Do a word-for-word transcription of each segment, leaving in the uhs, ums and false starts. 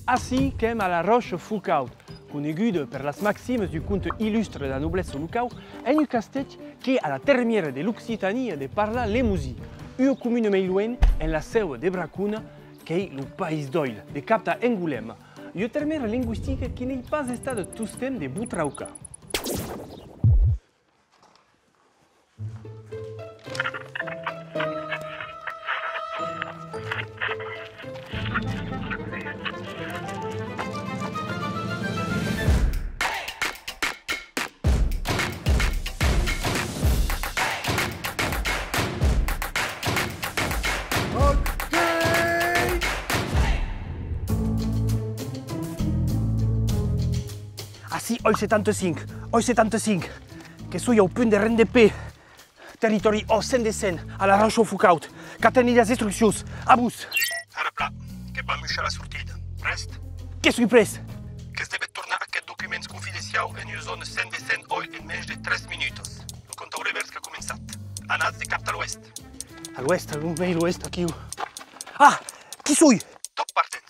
Ací qu'èm a La Rochefoucauld, coneguda per las maximas d'un conte illustre de la noblessa locau, en un castèth qu'ei a la termièra de l'Occitània de parla lemosin, ua comuna mei luenh en la sèu de Bracona, qu'ei lo país d'Òil, de cap tà Engolèma, ua termièra lingüistica que n'ei pas estada tostemps de bon traucar. Ací, Òil setanta-cinc, Òil setanta-cinc, que soi au punt de rendre pè. Territòri O cent de cent, a La Rochefoucauld. Qu'atendi las instruccions. A vos. Ara plan, que va muishar la sortida. Prèst? Que soi prèst. Que's devetz tornar aqueths documents confidenciaus en ua zòna cent de cent Òil en mens de tres minutas. Lo compte au revèrs qu'a començat. Anatz de cap a l'oèst. A l'oèst, a lo mei l'oèst, aquiu. Ah! Qui soi? Top partents.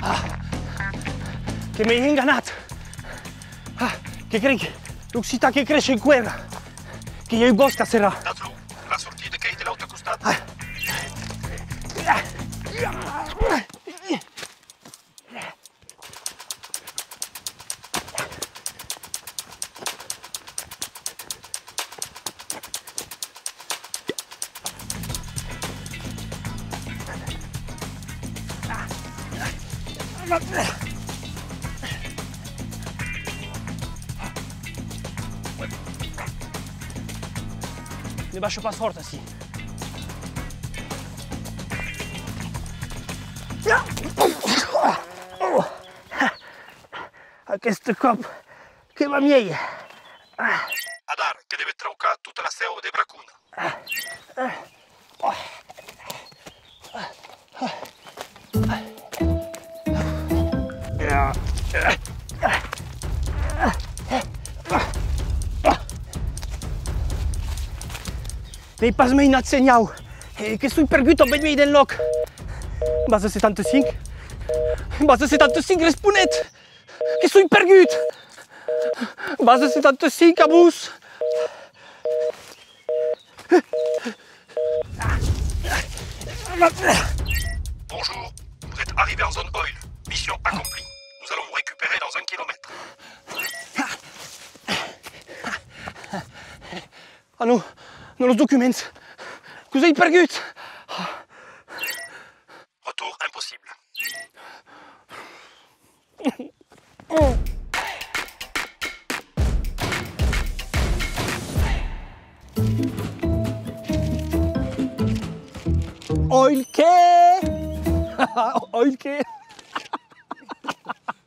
Ah, que m'èi enganat. Ah, que crei que l'occitan que creish enqüèra. Que i a un bòsc a serrar. Datz-lo, la sortida qu'ei de l'autre costat. Ah. Ne baisha pas fòrt ací. Aqueste còp que va mielhs. Adara, que devetz traucar tota la sèu de Bracona. N'èi pas mei nat senhau, e que soi pergut au bèth miei d'enlòc. Base setanta-cinc? Base setanta-cinc, responetz! Que soi pergut! Base setanta-cinc, a vos! Bonjour, vous êtes arrivé en zone Òil. Mission accomplie. Nous allons vous récupérer dans un kilomètre. Ah non, non, los documents! Que'us èi perguts! Retour impossible. Òil que! Òil que!